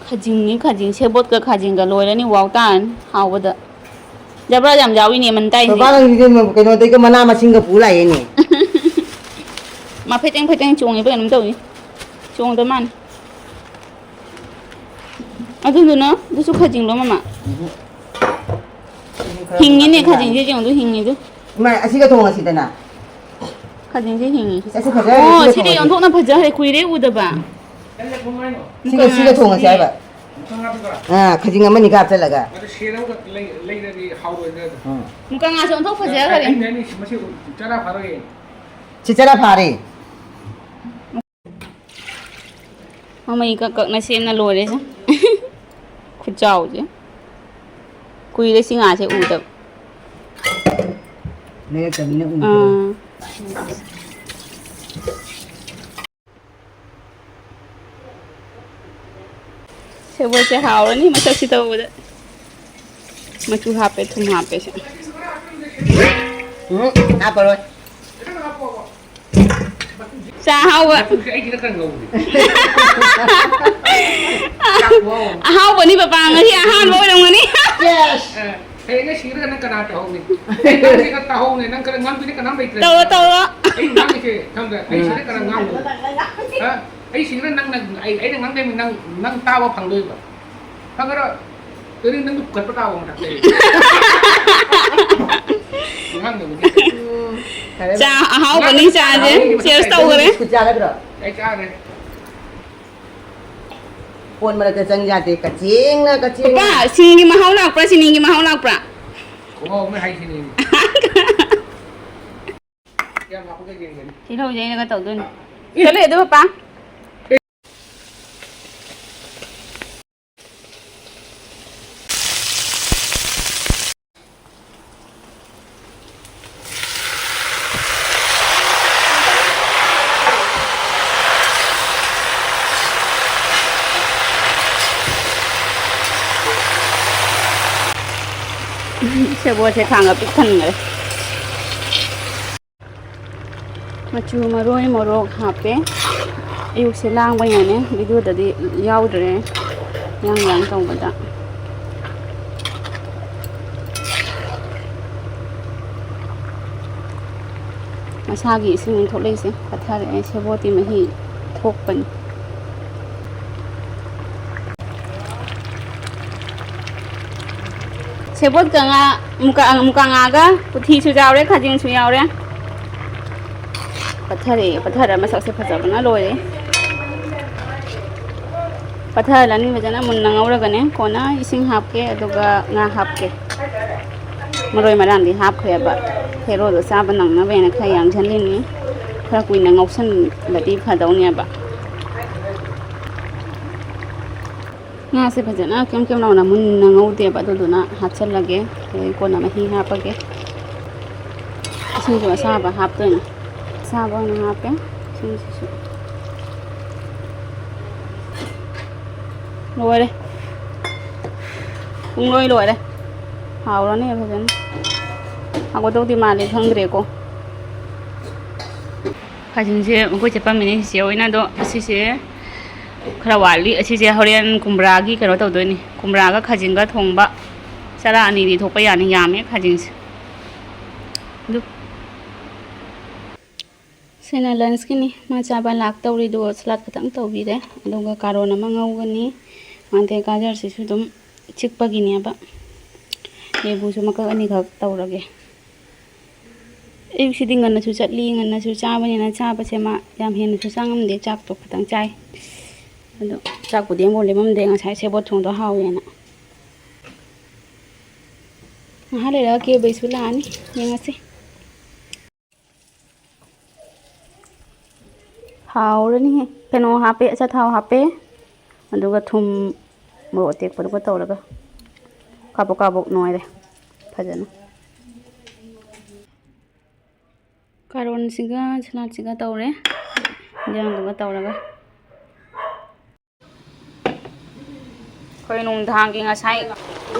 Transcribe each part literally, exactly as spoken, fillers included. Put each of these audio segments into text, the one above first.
ꯈꯥꯖꯤꯡꯅꯤ, ꯈꯥꯖꯤꯡ, ꯁꯦꯕꯣꯠꯀ ꯈꯥꯖꯤꯡꯒ ꯂꯣꯏꯔꯅꯤ, ꯋꯥꯎ ꯇꯥꯔꯅꯤ ꯍꯥꯎꯕꯗ꯫ ꯖꯕ꯭ꯔꯥ ꯌꯥꯝ ꯌꯥꯎꯏꯅꯦ, ꯃꯟꯇꯥꯏꯁꯦ꯫ ꯕꯕꯥ, ꯅꯪꯒꯤꯗꯤ ꯀꯩꯅꯣꯗꯩꯒ ꯃꯅꯥ ꯃꯁꯤꯡꯒ ꯄꯨ ꯂꯥꯛꯑꯦꯅꯦ꯫ ꯃꯥ ꯐꯩꯇꯦꯡ ꯐꯩꯇꯦꯡ ꯆꯣꯡꯉꯤꯕ ꯀꯩꯅꯣꯝ ꯇꯧꯏ꯫ ꯆꯣꯡꯗ ꯃꯥꯅꯤ꯫ ꯑꯗꯨꯗꯨꯅ ꯑꯗꯨꯁꯨ ꯈꯥꯖꯤꯡꯂꯣ, ꯃꯃꯥ? ꯎꯝ꯫ ꯍꯤꯡꯉꯤꯅꯦ, ꯈꯥꯖꯤꯡꯁꯦ ꯌꯦꯡꯉꯨ, ꯍꯤꯡꯉꯤꯗꯨ꯫ ꯏꯃꯥ, ꯑꯁꯤꯒ ꯊꯣꯡꯉꯁꯤꯗꯅ꯫ ꯈꯥꯖꯤꯡꯁꯦ ꯍꯤꯡꯉꯤ꯫ ꯑꯁꯤ ꯐꯖꯔꯦ, ꯑꯣ, ꯑꯁꯤꯒ ꯁꯤꯗꯤ ꯊꯣꯡꯉꯁꯤ꯫ ꯑꯣꯟꯊꯣꯛꯅ ꯐꯖꯈ꯭ꯔꯦ, ꯀꯨꯏꯔꯦ ꯎꯗꯕ꯫ ꯁꯤꯒ, ꯁꯤꯒ ꯊꯣꯡꯉꯁꯤ ꯍꯥꯏꯕ꯫ ꯑꯥ, ꯈꯥꯖꯤꯡ ꯑꯃꯅꯤꯒ ꯍꯥꯞꯆꯜꯂꯒ꯫ ꯑꯗꯨ ꯁꯦꯔꯧꯒ ꯂꯩ-, ꯂꯩꯔꯗꯤ ꯍꯥꯎꯔꯣꯏꯗ꯭ꯔꯥ ꯑꯗꯣ? ꯎꯝ꯫ ꯃꯨꯀꯥ ꯉꯥꯁꯦ ꯑꯣꯟꯊꯣꯛ ꯐꯖꯈ꯭ꯔꯦ꯫ ꯑꯩ, ꯑꯩ, ꯑꯩ, ꯃꯁꯤ ꯆꯔꯥ ꯐꯥꯔꯣꯏꯌꯦ꯫ ꯁꯤ ꯆꯔꯥ ꯐꯥꯔꯦ꯫ ꯃꯃꯩ ꯀꯛ ꯀꯛꯅ ꯁꯦꯝꯅ ꯂꯣꯏꯔꯦꯁꯦ꯫ ꯈꯨꯆꯥꯎꯁꯦ꯫ ꯀꯨꯏꯔꯦ ꯁꯤ ꯉꯥꯁꯦ ꯎꯗꯕ꯫ ꯂꯩꯔꯛꯇꯕꯅꯤꯅ ꯎꯗ꯭ꯔꯦ꯫ ꯑꯥ꯫ ꯁꯦꯕꯣꯠꯁꯦ ꯍꯥꯎꯔꯅꯤ ꯃꯁꯛꯁꯤ ꯇꯧꯕꯗ꯫ ꯃꯆꯨ ꯍꯥꯞꯄꯦ, ꯊꯨꯝ ꯍꯥꯞꯄꯦ ꯁꯦ꯫ ꯎꯝ, ꯍꯥꯞꯄꯔꯣꯏ꯫ ꯆꯥ ꯑꯍꯥꯎꯕ꯫ ꯃꯆꯨꯁꯦ ꯑꯩꯁꯤꯅ ꯈꯔ ꯉꯧꯔꯤ꯫ ꯆꯥꯛ ꯈꯨꯍꯥꯎ ꯑꯃ꯫ ꯑꯍꯥꯎꯕꯅꯤ ꯄꯄꯥ, ꯉꯁꯤ ꯑꯍꯥꯟꯕ ꯑꯣꯏꯔꯝꯒꯅꯤ꯫ Yes꯫ ꯑꯦ, ꯍꯌꯦꯡ ꯑꯩ ꯁꯤꯔꯒ ꯅꯪ ꯀꯅꯥ ꯇꯧꯍꯧꯅꯤ? ꯑꯩ ꯉꯥꯡꯉꯤꯁꯦ ꯈꯔ ꯇꯥꯍꯧꯅꯦ, ꯅꯪ ꯈꯔ ꯉꯥꯡꯕꯤꯔꯦ ꯀꯅꯥꯝ ꯂꯩꯇ꯭ꯔꯦ꯫ ꯇꯧꯔꯣ, ꯇꯧꯔꯣ꯫ ꯑꯩ ꯉꯥꯡꯉꯤꯁꯦ ꯈꯪꯕ꯭ꯔꯥ? ꯑꯩ ꯁꯤꯔꯒ ꯀꯅꯥ ꯉꯥꯡꯉꯣ? ꯍꯥ? ꯑꯩ ꯁꯤꯔꯒ ꯅꯪ, ꯅꯪ, ꯑꯩ, ꯑꯩꯅ ꯉꯥꯡꯗꯣꯏꯅꯤ, ꯅꯪ, ꯅꯪ ꯇꯥꯕ ꯐꯪꯗꯣꯏꯕ꯫ ꯈꯪꯉꯔꯣꯏ꯫ ꯑꯗꯨꯗꯤ ꯅꯪꯁꯨ ꯄꯨꯈꯠꯄ ꯇꯥꯕ ꯃꯊꯛꯇ꯫ ꯑꯉꯥꯡꯗꯕꯨꯗꯤ꯫ ꯎꯝ, ꯐꯔꯦ, ꯆꯥ ꯐꯔꯦ꯫ ꯑꯍꯥꯎꯕꯅꯤ ꯆꯥꯁꯦ꯫ ꯑꯍꯥꯎꯕꯅꯤ ꯁꯦꯜꯁ ꯇꯧꯈꯔꯦ꯫ ꯕꯤꯁꯀꯨꯠ ꯆꯥꯒꯗ꯭ꯔꯣ? ꯑꯩ ꯆꯥꯔꯦ꯫ ꯐꯣꯟ ꯃꯔꯛꯇ ꯆꯪ ꯌꯥꯗꯦ꯫ ꯀꯆꯦꯡꯅ, ꯀꯆꯦꯡꯅ꯫ ꯄꯄꯥ, ꯁꯤꯡꯒꯤ ꯃꯍꯥꯎ ꯂꯥꯛꯄ꯭ꯔꯥ, ꯆꯤꯅꯤꯒꯤ ꯃꯍꯥꯎ ꯂꯥꯛꯄ꯭ꯔꯥ? ꯈꯨꯍꯥꯎ ꯑꯃ ꯍꯥꯏꯁꯤꯅꯦ꯫ ꯀꯌꯥꯝ ꯍꯥꯞꯄꯒ ꯌꯦꯡꯒꯅꯤ? ꯇꯤꯜꯍꯧꯁꯦ ꯑꯩꯅꯒ ꯇꯧꯗꯣꯏꯅꯤ꯫ ꯆꯠꯂꯦ ꯑꯗꯨ ꯄꯄꯥ꯫ ꯁꯦꯕꯣꯠꯁꯦ ꯈꯥꯡꯒ ꯄꯤꯛ ꯊꯟꯈ꯭ꯔꯦ꯫ ꯃꯆꯨ, ꯃꯔꯣꯏ, ꯃꯣꯔꯣꯛ ꯍꯥꯞꯄꯦ꯫ ꯑꯌꯨꯛꯁꯦ ꯂꯥꯡꯕꯅꯤꯅꯅꯦ, ꯚꯤꯗꯤꯑꯣꯗꯗꯤ ꯌꯥꯎꯗ꯭ꯔꯦ꯫ ꯌꯥꯡ ꯌꯥꯡ ꯇꯧꯕꯗ꯫ ꯃꯁꯥꯒꯤ ꯏꯁꯤꯡ ꯑꯣꯏꯅ ꯊꯣꯛꯂꯛꯏꯁꯦ ꯄꯠꯊꯔꯛꯑꯦ, ꯁꯦꯕꯣꯠꯇꯤ ꯃꯍꯤ ꯊꯣꯛꯄꯅꯤ꯫ ꯁꯦꯕꯣꯠꯀ ꯉꯥ, ꯃꯨꯀꯥ, ꯃꯨꯀꯥ ꯉꯥꯒ ꯎꯊꯤꯁꯨ ꯌꯥꯎꯔꯦ, ꯈꯥꯖꯤꯡꯁꯨ ꯌꯥꯎꯔꯦ꯫ ꯄꯠꯊꯔꯛꯑꯦ, ꯄꯠꯊꯔ ꯃꯁꯛꯁꯦ ꯐꯖꯕꯅ ꯂꯣꯏꯔꯦ꯫ ꯄꯠꯊꯍꯜꯂꯅꯤ ꯐꯖꯅ ꯃꯨꯟꯅ ꯉꯧꯔꯒꯅꯦ꯫ ꯀꯣꯟꯅ ꯏꯁꯤꯡ ꯍꯥꯞꯀꯦ, ꯑꯗꯨꯒ ꯉꯥ ꯍꯥꯞꯀꯦ꯫ ꯃꯔꯣꯏ ꯃꯔꯥꯡꯗꯤ ꯍꯥꯞꯈ꯭ꯔꯦꯕ꯫ ꯍꯦꯔꯣꯗꯣ ꯆꯥꯕ ꯅꯪꯅꯕ ꯍꯥꯏꯅ ꯈꯔ ꯌꯥꯝꯁꯤꯜꯂꯤꯅꯤ꯫ ꯈꯔ ꯀꯨꯏꯅ ꯉꯧꯁꯟꯕꯗꯤ ꯐꯗꯧꯅꯦꯕ꯫ ꯉꯥꯁꯦ ꯐꯖꯅ ꯀꯦꯝ ꯀꯦꯝ ꯂꯥꯎꯅ ꯃꯨꯟꯅ ꯉꯧꯗꯦꯕ, ꯑꯗꯨꯗꯨꯅ ꯍꯥꯞꯆꯜꯂꯒꯦ꯫ ꯑꯗꯩ ꯀꯣꯟꯅ ꯃꯍꯤ ꯍꯥꯞꯄꯒꯦ꯫ ꯏꯁꯤꯡꯁꯨ ꯑꯁꯥꯕ ꯍꯥꯞꯇꯣꯏꯅꯦ꯫ ꯑꯁꯥꯕ ꯑꯣꯏꯅ ꯍꯥꯞꯄꯦ ꯏꯁꯤꯡꯁꯤꯁꯨ꯫ ꯂꯣꯏꯔꯦ꯫ ꯄꯨꯡꯂꯣꯏ ꯂꯣꯏꯔꯦ꯫ ꯍꯥꯎꯔꯅꯤ ꯐꯖꯅ꯫ ꯍꯥꯎꯒꯗꯧꯗꯤ ꯃꯥꯜꯂꯦ, ꯈꯪꯗ꯭ꯔꯦꯀꯣ꯫ ꯈꯥꯖꯤꯡꯁꯦ ꯃꯈꯣꯏ ꯆꯠꯄꯝꯃꯤꯅꯦ ꯆꯤꯆꯦ ꯍꯣꯏꯅ, ꯑꯗꯣ ꯑꯁꯤꯁꯦ ꯈꯔ ꯋꯥꯠꯂꯤ꯫ ꯑꯁꯤꯁꯦ ꯍꯣꯔꯦꯟ ꯀꯨꯝꯕ꯭ꯔꯥꯒꯤ ꯀꯩꯅꯣ ꯇꯧꯗꯣꯏꯅꯤ, ꯀꯨꯝꯕ꯭ꯔꯥꯒ ꯈꯥꯖꯤꯡꯒ ꯊꯣꯡꯕ꯫ ꯆꯔꯥ ꯑꯅꯤꯗꯤ ꯊꯣꯛꯄ ꯌꯥꯅꯤ, ꯌꯥꯝꯃꯦ ꯈꯥꯖꯤꯡꯁꯦ꯫ ꯑꯗꯨ ꯁꯤꯅ ꯂꯟꯁꯀꯤꯅꯤ꯫ ꯃꯥ ꯆꯥꯕ ꯂꯥꯛꯇꯧꯔꯤ, ꯑꯗꯨꯒ ꯁꯂꯥꯗ ꯈꯛꯇꯪ ꯇꯧꯕꯤꯔꯦ꯫ ꯑꯗꯨꯒ ꯀꯥꯔꯣꯟ ꯑꯃ ꯉꯧꯒꯅꯤ꯫ ꯃꯥꯗꯤ ꯒꯥꯖꯔꯁꯤꯁꯨ ꯑꯗꯨꯝ ꯆꯤꯛꯄꯒꯤꯅꯦꯕ꯫ ꯂꯦꯕꯨꯁꯨ ꯃꯀꯛ ꯑꯅꯤꯈꯛ ꯇꯧꯔꯒꯦ꯫ ꯑꯌꯨꯛꯁꯤꯗꯤ ꯉꯟꯅꯁꯨ ꯆꯠꯂꯤ, ꯉꯟꯅꯁꯨ ꯆꯥꯕꯅꯤꯅ ꯆꯥꯕꯁꯦ ꯃꯥ ꯌꯥꯝ ꯍꯦꯟꯅꯁꯨ ꯆꯥ ꯉꯝꯗꯦ, ꯆꯥꯛꯇꯣ ꯈꯇꯪ ꯆꯥꯏ꯫ ꯑꯗꯣ ꯆꯥꯛꯄꯨꯗꯤ ꯑꯃꯐꯥꯎ ꯂꯦꯝꯃꯝꯗꯦ, ꯉꯁꯥꯏ ꯁꯦꯕꯣꯠ ꯊꯣꯡꯗꯣ ꯍꯥꯎꯋꯦꯅ꯫ ꯉꯥꯏꯍꯥꯛ ꯂꯩꯔꯒ ꯀꯦꯕꯩꯁꯨ ꯂꯥꯛꯑꯅꯤ, ꯌꯦꯡꯉꯁꯤ꯫ ꯍꯥꯎꯔꯅꯤꯍꯦ꯫ ꯀꯩꯅꯣ ꯍꯥꯞꯄꯦ, ꯑꯆꯥꯊꯥꯎ ꯍꯥꯞꯄꯦ, ꯑꯗꯨꯒ ꯊꯨꯝ, ꯃꯣꯔꯣꯛ ꯑꯇꯦꯛꯄꯗꯨꯒ ꯇꯧꯔꯒ ꯀꯥꯕꯣꯛ ꯀꯥꯕꯣꯛ ꯅꯣꯏꯔꯦ ꯐꯖꯅ꯫ ꯀꯥꯔꯣꯟꯁꯤꯒ ꯁꯂꯥꯗꯁꯤꯒ ꯇꯧꯔꯦ, ꯏꯟꯖꯥꯡꯗꯨꯒ ꯇꯧꯔꯒ꯫ ꯑꯩꯈꯣꯏ ꯅꯨꯡꯗꯥꯡꯒꯤ ꯉꯁꯥꯏ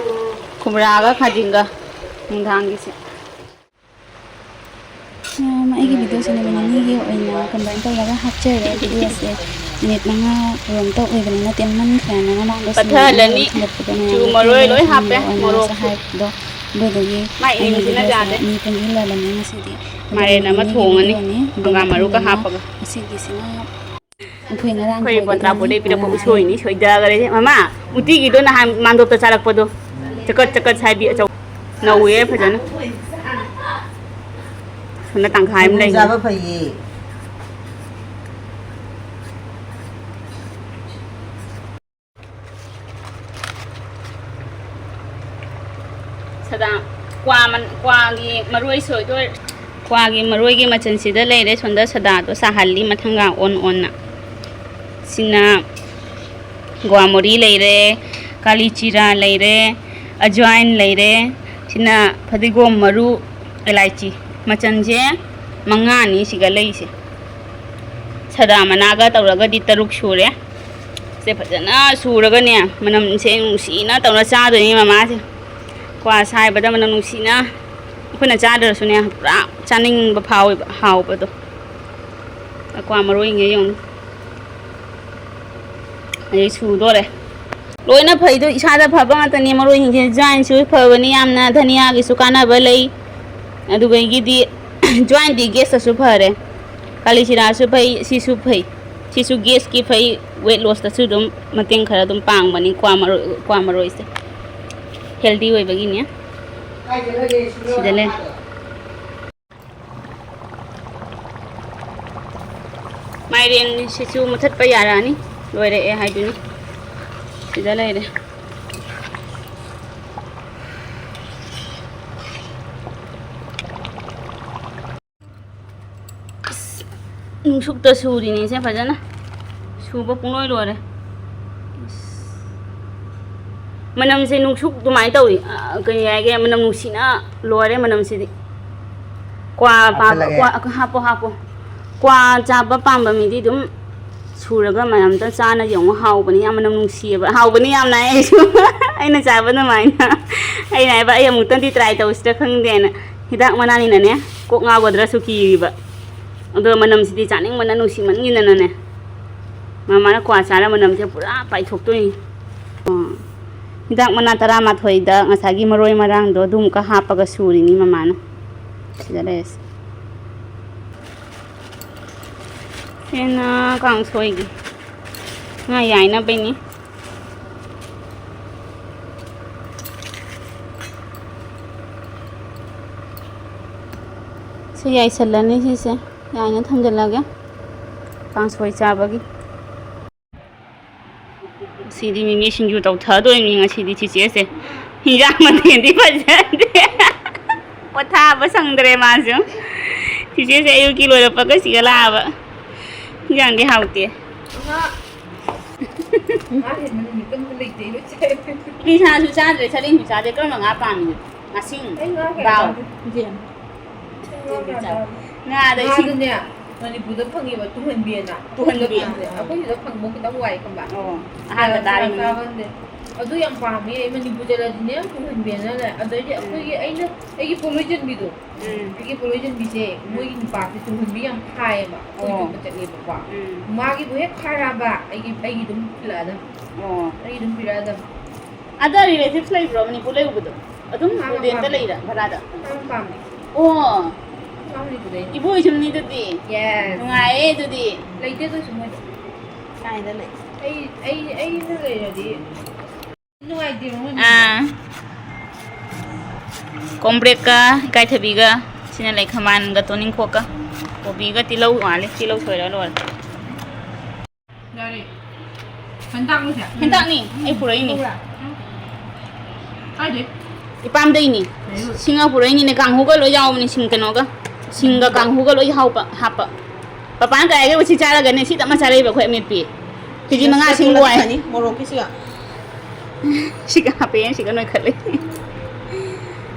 ꯈꯨꯝꯔꯥꯒ ꯈꯥꯖꯤꯡꯒ ꯅꯨꯡꯗꯥꯡꯒꯤꯁꯦ꯫ ꯃꯌꯥꯝ, ꯑꯩꯒꯤ ꯚꯤꯗꯤꯑꯣꯁꯦ ꯅꯨꯃꯤꯠ ꯅꯤꯅꯤꯒꯤ ꯑꯣꯏꯅ ꯀꯝꯕꯥꯏꯟ ꯇꯧꯔꯒ ꯍꯥꯞꯆꯔꯦ꯫ ꯚꯤꯗꯤꯑꯣꯁꯦ ꯃꯤꯅꯤꯠ ꯃꯉꯥ ꯔꯣꯝꯇ ꯑꯣꯏꯕꯅꯤꯅ ꯇꯦꯟꯃꯟꯈ꯭ꯔꯦꯅ ꯃꯃꯥꯡꯗ ꯁꯨꯝ ꯄꯠꯊꯍꯜꯂꯅꯤ꯫ ꯊꯤꯜꯂꯛꯄꯗꯣ ꯃꯌꯥꯝꯗ ꯆꯨ ꯃꯔꯣꯏ ꯂꯣꯏ ꯍꯥꯞꯄꯦ, ꯊꯤꯜꯂꯛꯑꯣꯅ ꯃꯣꯔꯣꯛꯁꯨ꯫ ꯍꯥꯏꯕꯗꯣ, ꯑꯗꯨꯗꯨꯒꯤ ꯃꯥꯏ ꯑꯩꯅ ꯏꯪꯕꯁꯤꯅ ꯚꯤꯗꯤꯑꯣꯁꯦ ꯌꯥꯗꯦ꯫ ꯑꯅꯤ ꯄꯨꯟꯁꯤꯜꯂꯕꯅꯤ ꯉꯁꯤꯗꯤ꯫ ꯃꯥꯏꯔꯦꯟ ꯑꯃ ꯑꯗꯨꯒꯤ ꯊꯣꯡꯉꯅꯤ, ꯚꯤꯗꯤꯑꯣꯅꯤ꯫ ꯍꯪꯒꯥꯝ ꯃꯔꯨꯒ ꯑꯗꯨꯅ ꯍꯥꯞꯄꯒ꯫ ꯉꯁꯤꯒꯤꯁꯤꯅ ꯑꯩꯈꯣꯏ ꯉꯔꯥꯡ ꯑꯩꯈꯣꯏ ꯈꯣꯏꯕꯗꯒꯤ ꯕꯣꯟꯗ꯭ꯔꯥꯄꯨꯔꯗꯩ ꯄꯤꯔꯛꯄ ꯄꯨꯔꯛꯑꯦ꯫ ꯎꯁꯣꯏꯅꯤ, ꯁꯣꯏꯗꯈꯔꯦ꯫ ꯃꯃꯥ, ꯎꯇꯤꯒꯤꯗꯣ ꯅꯍꯥꯟ ꯃꯥꯟꯗꯣꯞꯇ ꯆꯥꯔꯛꯄꯗꯣ, ꯆꯀꯠ ꯆꯀꯠ ꯁꯥꯏꯕꯤ ꯑꯆꯧ-, ꯅꯧꯋꯦ ꯐꯖꯅ꯫ ꯁꯣꯝꯗ ꯇꯪꯈꯥꯏ ꯑꯃ ꯁꯤꯡꯖꯨ ꯂꯩ꯫ ꯆꯥꯕ ꯐꯩꯌꯦ꯫ ꯁꯗꯥ, ꯀ꯭ꯋꯥ ꯃꯟ-, ꯀ꯭ꯋꯥꯒꯤ ꯃꯔꯣꯏ ꯁꯣꯏꯗꯣꯏ-, ꯀ꯭ꯋꯥꯒꯤ ꯃꯔꯣꯏꯒꯤ ꯃꯆꯜꯁꯤꯗ ꯂꯩꯔꯦ꯫ ꯁꯣꯝꯗ ꯁꯗꯥꯗꯣ ꯁꯥꯍꯜꯂꯤ ꯃꯊꯪꯒ ꯑꯣꯟ ꯑꯣꯟꯅ꯫ ꯁꯤꯅ ꯒ꯭ꯋꯥꯃꯣꯔꯤ ꯂꯩꯔꯦ, ꯀꯥꯂꯤ ꯆꯤꯔꯥ ꯂꯩꯔꯦ, ꯑꯖ꯭ꯋꯥꯏꯟ ꯂꯩꯔꯦ꯫ ꯁꯤꯅ ꯐꯗꯤꯒꯣꯝ ꯃꯔꯨ, ꯑꯦꯂꯥꯏꯆꯤ꯫ ꯃꯆꯜꯁꯦ ꯃꯉꯥꯅꯤ ꯁꯤꯒ ꯂꯩꯁꯦ꯫ ꯁꯗꯥ ꯃꯅꯥꯒ ꯇꯧꯔꯒꯗꯤ ꯇꯔꯨꯛ ꯁꯨꯔꯦ꯫ ꯁꯦ ꯐꯖꯅ ꯁꯨꯔꯒꯅꯦ, ꯃꯅꯝꯁꯦ ꯅꯨꯡꯁꯤꯅ ꯇꯧꯔ ꯆꯥꯗꯣꯏꯅꯤ ꯃꯃꯥꯁꯦ꯫ ꯀ꯭ꯋꯥ ꯁꯥꯏꯕꯗ ꯃꯅꯝ ꯅꯨꯡꯁꯤꯅ ꯑꯩꯈꯣꯏꯅ ꯆꯥꯗ꯭ꯔꯁꯨꯅꯦ, ꯄꯨꯔꯥ ꯆꯥꯅꯤꯡꯕ ꯐꯥꯎꯋꯦꯕ, ꯍꯥꯎꯕꯗꯣ꯫ ꯀ꯭ꯋꯥ ꯃꯔꯣꯏꯉꯩ ꯌꯦꯡꯉꯨ꯫ ꯑꯗꯩ ꯁꯨꯗꯣꯔꯦ꯫ ꯂꯣꯏꯅ ꯐꯩꯗꯣ ꯏꯁꯥꯗ ꯐꯕ ꯉꯥꯛꯇꯅꯤ꯫ ꯃꯔꯣꯏꯁꯤꯡꯁꯦ ꯖ꯭ꯋꯥꯏꯟꯁꯨ ꯐꯕꯅꯤ ꯌꯥꯝꯅ, ꯙꯅꯤꯌꯥꯒꯤꯁꯨ ꯀꯥꯟꯅꯕ ꯂꯩ꯫ ꯑꯗꯨꯗꯒꯤꯗꯤ ꯖ꯭ꯋꯥꯏꯟꯗꯤ ꯒꯦꯁꯇꯁꯨ ꯐꯔꯦ, ꯀꯥꯂꯤ ꯆꯤꯔꯥꯁꯨ ꯐꯩ, ꯁꯤꯁꯨ ꯐꯩ꯫ ꯁꯤꯁꯨ ꯒꯦꯁꯀꯤ ꯐꯩ, ꯋꯦꯠ ꯂꯣꯁꯇꯁꯨ ꯑꯗꯨꯝ ꯃꯇꯦꯡ ꯈꯔ ꯑꯗꯨꯝ ꯄꯥꯡꯕꯅꯤ ꯀ꯭ꯋꯥ ꯃꯔꯣꯏ, ꯀ꯭ꯋꯥ ꯃꯔꯣꯏꯁꯦ꯫ ꯍꯦꯜꯗꯤ ꯑꯣꯏꯕꯒꯤꯅꯦ꯫ ꯁꯤꯗ ꯂꯩ꯫ ꯃꯥꯏꯔꯦꯟꯁꯤꯁꯨ ꯃꯨꯊꯠꯄ ꯌꯥꯔꯛꯑꯅꯤ, ꯂꯣꯏꯔꯛꯑꯦ ꯍꯥꯏꯗꯨꯅꯤ꯫ ꯁꯤꯗ ꯂꯩꯔꯦ꯫ ꯑꯁ, ꯅꯨꯡꯁꯨꯛꯇ ꯁꯨꯔꯤꯅꯤꯁꯦ ꯐꯖꯅ꯫ ꯁꯨꯕ ꯄꯨꯡꯂꯣꯏ ꯂꯣꯏꯔꯦ꯫ ꯑꯁ, ꯃꯅꯝꯁꯦ ꯅꯨꯡꯁꯨꯛ ꯑꯗꯨꯃꯥꯏꯅ ꯇꯧꯏ꯫ ꯑ, ꯀꯔꯤ ꯍꯥꯏꯒꯦ, ꯃꯅꯝ ꯅꯨꯡꯁꯤꯅ ꯂꯣꯏꯔꯦ ꯃꯅꯝꯁꯤꯗꯤ꯫ ꯀ꯭ꯋꯥ ꯄꯥꯝꯕ, ꯍꯥꯞꯆꯜꯂꯒꯦ꯫ ꯀ꯭ꯋꯥ, ꯍꯥꯞꯄꯣ, ꯍꯥꯞꯄꯣ꯫ ꯀ꯭ꯋꯥ ꯆꯥꯕ ꯄꯥꯝꯕ ꯃꯤꯗꯤ ꯑꯗꯨꯝ ꯁꯨꯔꯒ ꯃꯌꯥꯝꯇ ꯆꯥꯅ ꯌꯦꯡꯉꯣ꯫ ꯍꯥꯎꯕꯅꯤ ꯌꯥꯝ, ꯃꯅꯝ ꯅꯨꯡꯁꯤꯌꯦꯕ꯫ ꯍꯥꯎꯕꯅꯤ ꯌꯥꯝꯅ꯫ ꯑꯩꯁꯨ ꯑꯩꯅ ꯆꯥꯕ ꯑꯗꯨꯃꯥꯏꯅ꯫ ꯑꯩꯅ ꯍꯥꯏꯕ, "ꯑꯩ ꯑꯃꯨꯛꯇꯪꯗꯤ try ꯇꯧꯁꯤꯔ ꯈꯪꯗꯦꯅ"꯫ ꯍꯤꯗꯥꯛ ꯃꯅꯥꯅꯤꯅꯅꯦ, ꯀꯣꯛ ꯉꯥꯎꯒꯗ꯭ꯔꯁꯨ ꯀꯤꯔꯤꯕ꯫ ꯑꯗꯣ ꯃꯅꯝꯁꯤꯗꯤ ꯆꯥꯅꯤꯡꯕꯅ, ꯅꯨꯡꯁꯤꯃꯟꯒꯤꯗꯅꯅꯦ꯫ ꯃꯃꯥꯅ ꯀ꯭ꯋꯥ ꯆꯥꯔ ꯃꯅꯝꯁꯦ ꯄꯨꯔꯥ ꯄꯥꯏꯊꯣꯛꯇꯣꯏꯅꯤ꯫ ꯑꯣ꯫ ꯍꯤꯗꯥꯛ ꯃꯅꯥ ꯇꯔꯥꯃꯥꯊꯣꯏꯗ ꯉꯁꯥꯏꯒꯤ ꯃꯔꯣꯏ ꯃꯔꯥꯡꯗꯣ ꯑꯗꯨꯃꯨꯛꯀ ꯍꯥꯞꯄꯒ ꯁꯨꯔꯤꯅꯤ ꯃꯃꯥꯅ꯫ ꯁꯤꯗ ꯂꯩꯔꯁꯦ꯫ ꯁꯤꯅ ꯀꯥꯡꯁꯣꯏꯒꯤ ꯉꯥ ꯌꯥꯏꯅꯕꯩꯅꯤ꯫ ꯁꯤ ꯌꯥꯏꯁꯜꯂꯅꯤ ꯁꯤꯁꯦ꯫ ꯌꯥꯏꯅ ꯊꯝꯖꯤꯜꯂꯒꯦ꯫ ꯀꯥꯡꯁꯣꯏ ꯆꯥꯕꯒꯤ꯫ ꯁꯤꯗꯤ ꯃꯤꯃꯤ ꯁꯤꯡꯖꯨ ꯇꯧꯊꯗꯣꯏꯅꯤ ꯉꯁꯤꯗꯤ ꯆꯤꯆꯦꯁꯦ꯫ ꯍꯤꯟꯖꯥꯡ ꯃꯊꯦꯜꯗꯤ ꯐꯖꯗꯦ꯫ ꯄꯣꯊꯥꯕ ꯁꯪꯗ꯭ꯔꯦ ꯃꯥꯁꯨ꯫ ꯆꯤꯆꯦꯁꯦ ꯑꯌꯨꯛꯀꯤ ꯂꯣꯏꯔꯛꯄꯒ ꯁꯤꯒ ꯂꯥꯛꯑꯕ꯫ ꯍꯤꯟꯖꯥꯡꯗꯤ ꯍꯥꯎꯇꯦ꯫ ꯃꯥ ꯍꯦꯟꯕ ꯅꯨꯃꯤꯠ ꯑꯝꯇ ꯂꯩꯇꯦ ꯏꯕꯦꯝꯆꯥ꯫ ꯅꯤꯁꯥꯁꯨ ꯆꯥꯗ꯭ꯔꯦ, ꯁꯔꯦꯡꯁꯨ ꯆꯥꯗꯦ꯫ ꯀꯔꯝꯕ ꯉꯥ ꯄꯥꯝꯃꯤꯅꯣ? ꯉꯥꯁꯤꯡ, ꯑꯩ ꯉꯥ ꯀꯌꯥ ꯕ꯭ꯔꯥꯎꯟ꯫ ꯆꯥꯗꯦ꯫ ꯌꯦꯟ꯫ ꯉꯥꯗ ꯏꯁꯤꯡ꯫ ꯉꯥꯗꯨꯅꯦ ꯃꯅꯤꯄꯨꯔꯗ ꯐꯪꯉꯦꯕ, ꯇꯨꯡꯍꯟꯕꯤꯅ꯫ ꯇꯨꯡꯍꯟꯕꯤ꯫ ꯑꯩꯈꯣꯏ ꯁꯤꯗ ꯐꯪꯕ ꯈꯤꯇꯪ ꯋꯥꯏ ꯈꯪꯕ꯫ ꯑꯣ, ꯑꯍꯥꯟꯕ ꯀꯌꯥ ꯇꯥꯔꯤꯕꯅꯤ꯫ ꯆꯥꯒꯟꯗꯦ꯫ ꯑꯗꯨ ꯌꯥꯝ ꯄꯥꯝꯃꯦ ꯑꯩ, ꯃꯅꯤꯄꯨꯔ ꯆꯠꯂꯗꯤꯅꯦ ꯇꯨꯡꯍꯟꯕꯤꯅꯅꯦ꯫ ꯑꯗꯩꯗꯤ ꯎꯝ꯫ ꯑꯩꯈꯣꯏꯒꯤ ꯑꯩꯅ, ꯑꯩꯒꯤ ꯄꯣꯂꯣꯏ ꯆꯟꯕꯤꯗꯣ꯫ ꯎꯝ꯫ ꯑꯩꯒꯤ ꯄꯣꯂꯣꯏ ꯆꯟꯕꯤꯁꯦ, ꯎꯝ꯫ ꯃꯣꯏꯒꯤ ꯅꯨꯄꯥꯁꯦ ꯇꯨꯡꯍꯟꯕꯤ ꯌꯥꯝ ꯐꯥꯏꯌꯦꯕ, ꯑꯩꯈꯣꯏ ꯑꯣ꯫ ꯆꯨꯞꯄ ꯆꯠꯂꯦꯕꯀꯣ꯫ ꯎꯝ꯫ ꯃꯥꯒꯤꯕꯨ ꯍꯦꯛ ꯐꯥꯔꯛꯑꯕ ꯑꯩꯒꯤ, ꯑꯩꯒꯤ ꯑꯗꯨꯝ ꯊꯤꯜꯂꯛꯑꯗꯝ꯫ ꯑꯣ꯫ ꯑꯩꯒꯤ ꯑꯗꯨꯝ ꯄꯤꯔꯛꯑꯗꯝ꯫ ꯑꯗ ꯔꯤꯂꯦꯇꯤꯚ ꯂꯩꯕ꯭ꯔꯣ ꯃꯅꯤꯄꯨꯔ ꯂꯩꯔꯨꯕꯗꯣ? ꯑꯗꯨꯝ ꯃꯥ ꯔꯦꯟꯇ ꯃꯄꯥꯝꯗ꯫ ꯂꯩꯔꯥ ꯚꯔꯥꯗ? ꯃꯥ ꯃꯄꯥꯝꯗ꯫ ꯑꯣ꯫ ꯃꯥ ꯃꯅꯤꯄꯨꯔꯗꯩꯅꯦ꯫ ꯏꯕꯣꯏꯁꯨꯅꯤ ꯑꯗꯨꯗꯤ꯫ Yes꯫ ꯅꯨꯡꯉꯥꯏꯌꯦ ꯑꯗꯨꯗꯤ꯫ ꯂꯩꯇꯦ ꯑꯗꯨꯁꯨ ꯃꯣꯏꯗ꯫ ꯀꯥꯏꯗ ꯂꯩ? ꯑꯩ, ꯑꯩ, ꯑꯩꯅ ꯂꯩꯔꯗꯤ ꯅꯨꯡꯉꯥꯏꯇꯦꯕ ꯃꯣꯏ꯫ ꯑꯥ꯫ ꯀꯣꯝꯕ꯭ꯔꯦꯛꯀ ꯏꯀꯥꯏꯊꯕꯤꯒ ꯁꯤꯅ ꯂꯩ, ꯈꯥꯃꯦꯟꯒ ꯇꯣꯅꯤꯡꯈꯣꯛꯀ ꯀꯣꯕꯤꯒ ꯇꯤꯜꯍꯧ ꯋꯥꯠꯂꯤ꯫ ꯇꯤꯜꯍꯧ ꯁꯣꯏꯔ ꯂꯣꯏꯔꯦ꯫ ꯌꯥꯔꯦ꯫ ꯍꯦꯟꯇꯥꯛꯅꯤꯁꯦ? ꯍꯦꯟꯇꯥꯛꯅꯤ꯫ ꯑꯩ ꯄꯨꯔꯛꯏꯅꯤ꯫ ꯄꯨꯔꯛ-꯫ ꯀꯥꯏꯗꯩ? ꯏꯄꯥꯝꯗꯩꯅꯤ꯫ ꯂꯩꯔꯣꯏ꯫ ꯁꯤꯡꯒ ꯄꯨꯔꯛꯏꯅꯤꯅꯦ, ꯀꯥꯡꯍꯧꯒ ꯂꯣꯏ ꯌꯥꯎꯕꯅꯤ, ꯁꯤꯡ ꯀꯩꯅꯣꯒ꯫ ꯁꯤꯡꯒ ꯀꯥꯡꯍꯧꯒ ꯂꯣꯏ ꯍꯥꯎꯕ ꯍꯥꯞꯄ꯫ ꯄꯄꯥꯅ ꯀꯌꯥꯒꯤ ꯁꯤ ꯆꯥꯔꯒꯅꯦ, ꯁꯤ ꯇꯞꯅ ꯆꯥꯔꯛꯏꯕ ꯑꯩꯈꯣꯏ ꯑꯃꯦꯠꯄꯤ꯫ ꯀꯦꯖꯤ ꯃꯉꯥ ꯁꯤꯡ ꯂꯣꯏ꯫ ꯐꯅꯤ, ꯃꯣꯔꯣꯛꯀꯤꯁꯤꯒ꯫ ꯁꯤꯒ ꯍꯥꯞꯄꯦ, ꯁꯤꯒ ꯅꯣꯏꯈꯠꯂꯦ꯫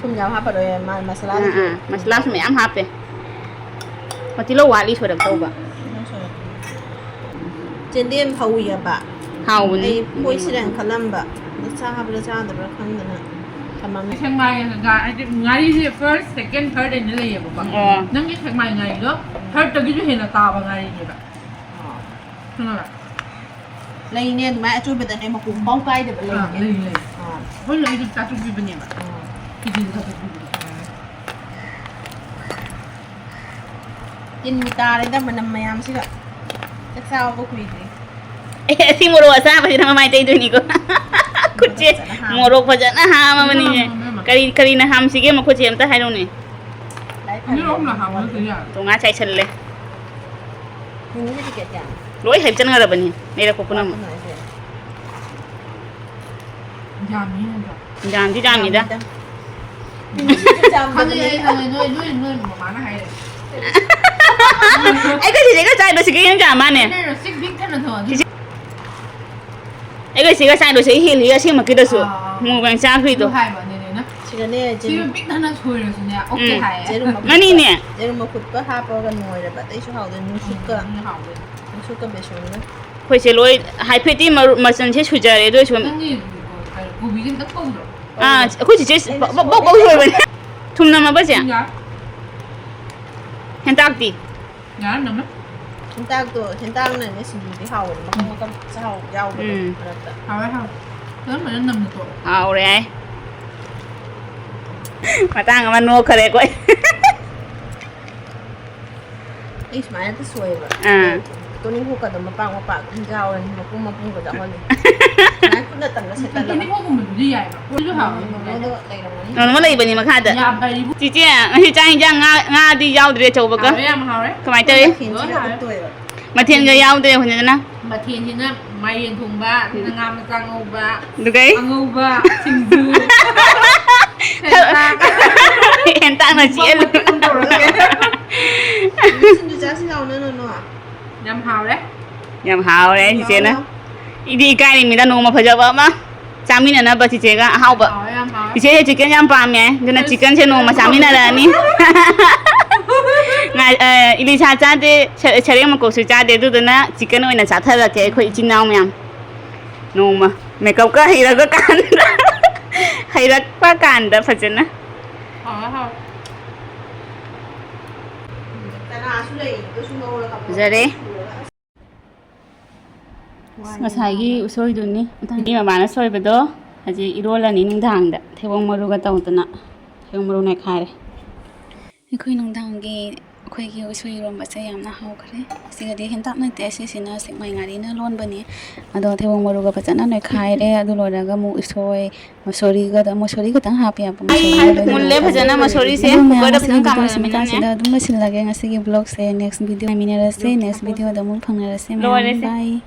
ꯊꯨꯝ ꯌꯥꯝ ꯍꯥꯞꯄꯔꯣꯏ, ꯃꯥ ꯃꯁꯥꯂꯥꯗꯨꯁꯨ꯫ ꯑꯥ, ꯑꯥ, ꯃꯁꯥꯂꯥꯁꯨ ꯃꯌꯥꯝ ꯍꯥꯞꯄꯦ꯫ ꯑꯣ, ꯇꯤꯜꯍꯧ ꯋꯥꯠꯂꯤ ꯁꯣꯏꯔꯛꯇꯧꯕ꯫ ꯆꯦꯟꯗꯦꯝ ꯍꯧꯋꯤ ꯍꯥꯏꯕ꯫ ꯍꯥꯎꯕꯅꯤ꯫ ꯑꯩ ꯐꯣꯏꯁꯤꯔꯅ ꯈꯜꯂꯝꯕ꯫ ꯑꯗꯣ ꯆꯥꯕ꯭ꯔꯥ ꯆꯥꯗꯕ꯭ꯔꯥ ꯈꯪꯗꯅ ꯊꯝꯃꯝꯃꯦ꯫ ꯁꯦꯛꯃꯥꯏ ꯉꯥ-, ꯍꯥꯏꯗꯤ ꯉꯥꯔꯤꯁꯦ first, second, third ꯍꯥꯏꯅ ꯂꯩꯌꯦꯕꯀꯣ꯫ ꯑꯣ꯫ ꯅꯪꯒꯤ ꯁꯦꯛꯃꯥꯏ ꯉꯥꯔꯤꯗꯣ thirdꯇꯒꯤꯁꯨ ꯍꯦꯟꯅ ꯇꯥꯕ ꯉꯥꯔꯤꯅꯦꯕ꯫ ꯈꯪꯉꯕ? ꯂꯩꯅꯦ ꯑꯗꯨꯃꯥꯏꯅ ꯑꯆꯣꯏꯕꯗꯅꯦ ꯃꯀꯨꯝ ꯄꯥꯎ ꯀꯥꯏꯗꯕ ꯑꯥ, ꯂꯩꯅꯦ꯫ ꯂꯩ, ꯂꯩ꯫ ꯑꯥ꯫ ꯑꯩꯈꯣꯏ ꯂꯣꯏꯗꯤ ꯆꯥꯊꯣꯛꯄꯤꯕꯅꯦꯕ꯫ ꯑꯥ꯫ ꯀꯦꯖꯤꯗ ꯆꯥꯊꯣꯛꯄꯤꯕꯅꯦ꯫ ꯇꯤꯟꯕꯨ ꯇꯥꯔꯦꯗ ꯃꯅꯝ ꯃꯌꯥꯝꯁꯤꯒ꯫ ꯆꯥꯛ ꯆꯥꯕ ꯀꯨꯏꯗ꯭ꯔꯤ꯫ ꯑꯦ, ꯑꯁꯤ ꯃꯣꯔꯣꯛ ꯑꯁꯥꯕꯁꯤꯅ ꯃꯃꯥꯏ ꯇꯩꯗꯣꯏꯅꯤꯀꯣ꯫ ꯈꯨꯠꯁꯦ ꯐꯖꯅ ꯍꯥꯝꯃꯦ꯫ ꯃꯣꯔꯣꯛ ꯐꯖꯅ ꯍꯥꯝꯃꯕꯅꯤꯅꯦ꯫ ꯐꯖꯅ ꯍꯥꯝꯃꯦ꯫ ꯀꯔꯤ, ꯀꯔꯤꯅ ꯍꯥꯝꯁꯤꯒꯦ ꯃꯈꯨꯠꯁꯦ ꯑꯝꯇ ꯍꯥꯏꯔꯛꯎꯅꯦ꯫ ꯂꯥꯏ ꯐꯔꯦ꯫ ꯑꯅꯤꯔꯛ ꯑꯍꯨꯝꯂꯛ ꯍꯥꯝꯕ ꯅꯠꯇ ꯌꯥꯔꯦ꯫ ꯇꯣꯉꯥ ꯆꯥꯏꯁꯜꯂꯦ꯫ ꯃꯤꯃꯤꯒꯤ ꯇꯤꯀꯦꯠ ꯀꯌꯥꯅꯣ? ꯂꯣꯏ ꯍꯦꯛ ꯆꯪꯉꯔꯕꯅꯤ꯫ ꯂꯩꯔꯛꯄ ꯄꯨꯝꯅꯃꯛ꯫ ꯋꯥꯠꯄꯅ ꯍꯥꯏꯁꯦ꯫ ꯌꯥꯝꯃꯤ ꯅꯠꯇ꯭ꯔꯣ? ꯌꯥꯝꯗꯤ ꯌꯥꯝꯃꯤꯗ꯫ ꯌꯥꯝꯃꯤꯗ꯫ ꯈꯪꯉꯦ, ꯑꯩ ꯈꯪꯉꯦ꯫ ꯅꯣꯏ, ꯅꯣꯏ, ꯅꯣꯏ ꯃꯃꯥꯅ ꯍꯥꯏꯔꯦ꯫ ꯑꯩꯒ ꯆꯤꯆꯦꯒ ꯆꯥꯏꯕꯁꯤꯒ ꯌꯥꯝ ꯌꯥꯝ ꯃꯥꯅꯦ꯫ ꯅꯣꯏ ꯔꯁꯤꯛ ꯄꯤꯛ ꯊꯟꯅ ꯊꯣꯡꯉꯗꯤ꯫ ꯆꯤꯆꯦ-, ꯑꯩꯒ ꯆꯤꯆꯦꯒ ꯆꯥꯏꯕꯁꯦ ꯑꯩ ꯍꯦꯜꯂꯤ ꯑꯁꯦꯡꯕꯀꯤꯗꯁꯨ꯫ ꯑꯥ, ꯑꯥ, ꯑꯥ꯫ ꯃꯨꯛꯕꯥꯡ ꯆꯥꯈ꯭ꯔꯤꯗꯣ꯫ ꯑꯗꯨ ꯍꯥꯏꯕ ꯅꯦꯅꯦꯅ꯫ ꯁꯤꯗꯅꯦ, ꯁꯤꯕꯨ ꯖꯦꯔꯨꯝ-, ꯄꯤꯛ ꯊꯟꯅ ꯁꯣꯏꯔꯁꯨꯅꯦ, ꯑꯣꯀꯦ ꯎꯝ꯫ ꯍꯥꯏꯌꯦ꯫ ꯖꯦꯔꯨꯝ ꯑꯐꯨꯠꯄ, ꯃꯅꯤꯅꯦ꯫ ꯖꯦꯔꯨꯝ ꯑꯐꯨꯠꯄ ꯍꯥꯞꯄꯒ ꯅꯣꯏꯔꯕ, ꯑꯇꯩꯁꯨ ꯍꯥꯎꯗꯣꯏꯅꯤ꯫ ꯅꯨꯡꯁꯤꯠꯀ, ꯎꯝ, ꯑꯗꯨꯅ ꯍꯥꯎꯗꯣꯏꯅꯤ꯫ ꯅꯨꯡꯁꯤꯠꯀ ꯕꯦꯁꯣꯟꯒ꯫ ꯑꯩꯈꯣꯏꯁꯦ ꯂꯣꯏ ꯍꯥꯏꯐꯦꯠꯇꯤ ꯃꯔꯨ-, ꯃꯆꯜꯁꯦ ꯁꯨꯖꯔꯦ, ꯑꯗꯨ ꯑꯣꯏꯔꯁꯨ ꯅꯪꯒꯤ ꯀꯣꯕꯤꯁꯦ ꯈꯤꯇꯪ ꯀꯧꯗ꯭ꯔꯣ? ꯑꯥ, ꯑꯩꯈꯣꯏ ꯆꯤꯆꯦ ꯑꯩꯅ ꯕꯛ, ꯕꯛ, ꯕꯛ, ꯕꯛ ꯁꯣꯏꯕꯅꯦ꯫ ꯊꯨꯝ ꯅꯝꯃꯕ ꯆꯦ? ꯊꯨꯝ ꯌꯥꯛ꯫ ꯍꯦꯟꯇꯥꯛꯇꯤ? ꯌꯥꯔ ꯅꯝꯃꯦ꯫ ꯍꯦꯟꯇꯥꯛꯇꯣ, ꯍꯦꯟꯇꯥꯛꯅꯅꯦ ꯁꯤꯡꯖꯨꯗꯤ ꯍꯥꯎꯕꯅꯦ, ꯃꯀꯛ ꯃꯀꯛ ꯆꯥꯎ ꯌꯥꯎꯕꯗꯣ ꯎꯝ꯫ ꯃꯔꯛꯇ꯫ ꯍꯥꯎꯋꯦ, ꯍꯥꯎꯋꯦ꯫ ꯐꯖꯅ, ꯐꯖꯅ ꯅꯝꯅ ꯇꯣꯛꯑꯣ꯫ ꯍꯥꯎꯔꯦ ꯍꯥꯏ꯫ ꯃꯇꯥꯡ ꯑꯃ ꯅꯣꯛꯈꯔꯦ ꯑꯩꯈꯣꯏ꯫ ꯑꯩ ꯁꯨꯃꯥꯏꯅ ꯍꯦꯛꯇ ꯁꯣꯏꯑꯕ꯫ ꯑꯥ꯫ ꯇꯣꯅꯤꯡꯈꯣꯛꯀꯗꯣ ꯃꯄꯥꯛ ꯃꯄꯥꯛ ꯑꯗꯨꯝ ꯌꯥꯎꯔꯅꯤ, ꯃꯄꯨꯝ ꯃꯄꯨꯝꯒ ꯌꯥꯎꯍꯜꯂꯤ꯫ ꯁꯨꯃꯥꯏꯅ ꯈꯨꯠꯅ ꯇꯪꯒ ꯁꯦꯠꯇꯠꯂꯒ꯫ ꯇꯣꯅꯤꯡꯈꯣꯛꯀꯨꯝꯕꯗꯨꯗꯤ ꯌꯥꯏꯕ꯫ ꯄꯣꯠꯁꯨ ꯍꯥꯎꯋꯦ꯫ ꯎꯝ, ꯃꯣꯃꯣꯗꯣ ꯂꯩꯔꯝꯒꯅꯤ꯫ ꯅꯣꯡꯃ ꯂꯩꯕꯅꯤ ꯃꯈꯥꯗ꯫ ꯌꯥꯝ ꯐꯔꯤꯕꯨ꯫ ꯆꯤꯆꯦ, ꯉꯁꯤ ꯆꯥꯛ ꯌꯦꯟꯁꯥꯡ ꯉꯥ, ꯉꯥꯗꯤ ꯌꯥꯎꯗ꯭ꯔꯦ ꯑꯆꯧꯕꯒ꯫ ꯍꯥꯎꯔꯦ, ꯌꯥꯝ ꯍꯥꯎꯔꯦ꯫ ꯀꯃꯥꯏꯅ ꯇꯧꯔꯤ? ꯃꯊꯦꯜꯁꯤꯅ ꯂꯣꯏ ꯍꯥꯎꯔꯦ꯫ ꯎꯞꯇꯣꯏꯕ꯫ ꯃꯊꯦꯜꯒ ꯌꯥꯎꯗ꯭ꯔꯦ ꯍꯧꯖꯤꯛꯅ꯫ ꯃꯊꯦꯜꯁꯤꯅ ꯃꯥꯏꯔꯦꯟ ꯊꯣꯡꯕ, ꯎꯝ꯫ ꯉꯥ ꯃꯆꯥ ꯉꯧꯕ, ꯑꯗꯨꯒꯩ? ꯑꯉꯧꯕ, ꯁꯤꯡꯖꯨ꯫ ꯍꯦꯟꯇꯥꯛ꯫ ꯍꯦꯟꯇꯥꯛꯅ ꯆꯤꯛꯍꯜꯂꯨ꯫ ꯃꯀꯨꯞ ꯃꯀꯨꯞ ꯇꯧꯔꯒꯦ꯫ ꯁꯤꯡꯖꯨ ꯆꯥꯁꯤ ꯂꯥꯎꯅ ꯅꯣꯅꯣ꯫ ꯌꯥꯝ ꯍꯥꯎꯔꯦ꯫ ꯌꯥꯝ ꯍꯥꯎꯔꯦ ꯂꯥꯎ, ꯆꯤꯆꯦꯅ꯫ ꯂꯥꯎ꯫ ꯏꯗꯤ ꯏꯀꯥꯏꯔꯤꯃꯤꯗ ꯅꯣꯡꯃ ꯐꯖꯕ ꯑꯃ ꯆꯥꯃꯤꯟꯅꯅꯕ ꯆꯤꯆꯦꯒ ꯑꯍꯥꯎꯕ꯫ ꯍꯥꯎꯋꯦ, ꯌꯥꯝ ꯍꯥꯎꯋꯦ꯫ ꯆꯤꯆꯦꯁꯦ chicken ꯌꯥꯝ ꯄꯥꯝꯃꯦ, ꯑꯗꯨꯅ ꯑꯁ꯫ Chickenꯁꯦ ꯅꯣꯡꯃ ꯆꯥꯃꯤꯟꯅꯔꯛꯑꯅꯤ꯫ ꯉꯥ-, ꯑ, ꯏꯂꯤꯁꯥ ꯆꯥꯗꯦ, ꯁ-, ꯁꯔꯦꯡ ꯃꯀꯣꯛꯁꯨ ꯆꯥꯗꯦ, ꯑꯗꯨꯗꯨꯅ chicken ꯑꯣꯏꯅ ꯆꯥꯊꯔꯛꯀꯦ ꯑꯩꯈꯣꯏ ꯏꯆꯤꯟ ꯏꯅꯥꯎ ꯃꯌꯥꯝ꯫ ꯅꯣꯡꯃ makeupꯀ ꯍꯩꯔꯒ ꯀꯥꯟꯗ, ꯍꯩꯔꯛꯄ ꯀꯥꯟꯗ ꯐꯖꯅ꯫ ꯍꯥꯎꯋꯦ, ꯍꯥꯎꯋꯦ꯫ ꯆꯅꯥꯁꯨ ꯂꯩ, ꯑꯗꯨꯁꯨ ꯉꯧꯔꯒ ꯐꯖꯔꯦ꯫ ꯁꯨꯔꯒ ꯑꯁ꯫ ꯉꯁꯥꯏꯒꯤ ꯎꯁꯣꯏꯗꯨꯅꯤ꯫ ꯃꯤ ꯃꯃꯥꯅ ꯁꯣꯏꯕꯗꯣ ꯍꯧꯖꯤꯛ ꯏꯔꯣꯜꯂꯅꯤ ꯅꯨꯡꯗꯥꯡꯗ꯫ ꯊꯩꯕꯣꯡ ꯃꯔꯨꯒ ꯇꯧꯗꯅ ꯊꯩꯕꯣꯡ ꯃꯔꯨ ꯅꯣꯏꯈꯥꯏꯔꯦ꯫ ꯑꯩꯈꯣꯏ ꯅꯨꯡꯗꯥꯡꯒꯤ ꯑꯩꯈꯣꯏꯒꯤ ꯎꯁꯣꯏ ꯏꯔꯣꯝꯕꯁꯦ ꯌꯥꯝꯅ ꯍꯥꯎꯈ꯭ꯔꯦ꯫ ꯑꯁꯤꯒꯗꯤ ꯍꯦꯟꯇꯥꯛ ꯅꯠꯇꯦ, ꯑꯁꯤꯁꯤꯅ ꯁꯦꯛꯃꯥꯏ ꯉꯥꯔꯤꯅ ꯂꯣꯟꯕꯅꯤ꯫ ꯑꯗꯣ ꯊꯩꯕꯣꯡ ꯃꯔꯨꯒ ꯐꯖꯅ ꯅꯣꯏꯈꯥꯏꯔꯦ꯫ ꯑꯗꯨ ꯂꯣꯏꯔꯒ ꯑꯃꯨꯛ ꯎꯁꯣꯏ ꯃꯁꯣꯔꯤꯒꯗ, ꯃꯁꯣꯔꯤ ꯈꯛꯇꯪ ꯍꯥꯞꯄ ꯌꯥꯕ, ꯃꯁꯣꯔꯤꯒ ꯂꯣꯏꯅ ꯃꯨꯜꯂꯦ ꯍꯥꯞꯄꯅꯤ꯫ ꯐꯖꯅ ꯃꯁꯣꯔꯤꯁꯦ꯫ ꯑꯗꯨ ꯃꯌꯥꯝ ꯀꯨꯀꯔꯗ ꯑꯁꯤꯒꯤ ꯐꯖꯅ ꯚꯤꯗꯤꯑꯣꯁꯤ ꯀꯥꯝꯍꯜꯂꯃꯤꯅꯅꯦ꯫ ꯃꯇꯥꯡꯁꯤꯗ ꯑꯗꯨꯝ ꯂꯣꯏꯁꯤꯜꯂꯒꯦ꯫ ꯉꯁꯤꯒꯤ ꯕ꯭ꯂꯣꯒꯁꯦ ꯅꯦꯛꯁ ꯚꯤꯗꯤꯑꯣ ꯉꯥꯏꯃꯤꯟꯅꯔꯁꯦ꯫ ꯅꯦꯛꯁ ꯚꯤꯗꯤꯑꯣꯗ ꯑꯃꯨꯛ ꯐꯪꯅꯔꯁꯦ꯫ ꯃꯌꯥꯝ ꯂꯣꯏꯔꯦꯁꯦ꯫ ꯕꯥꯏ꯫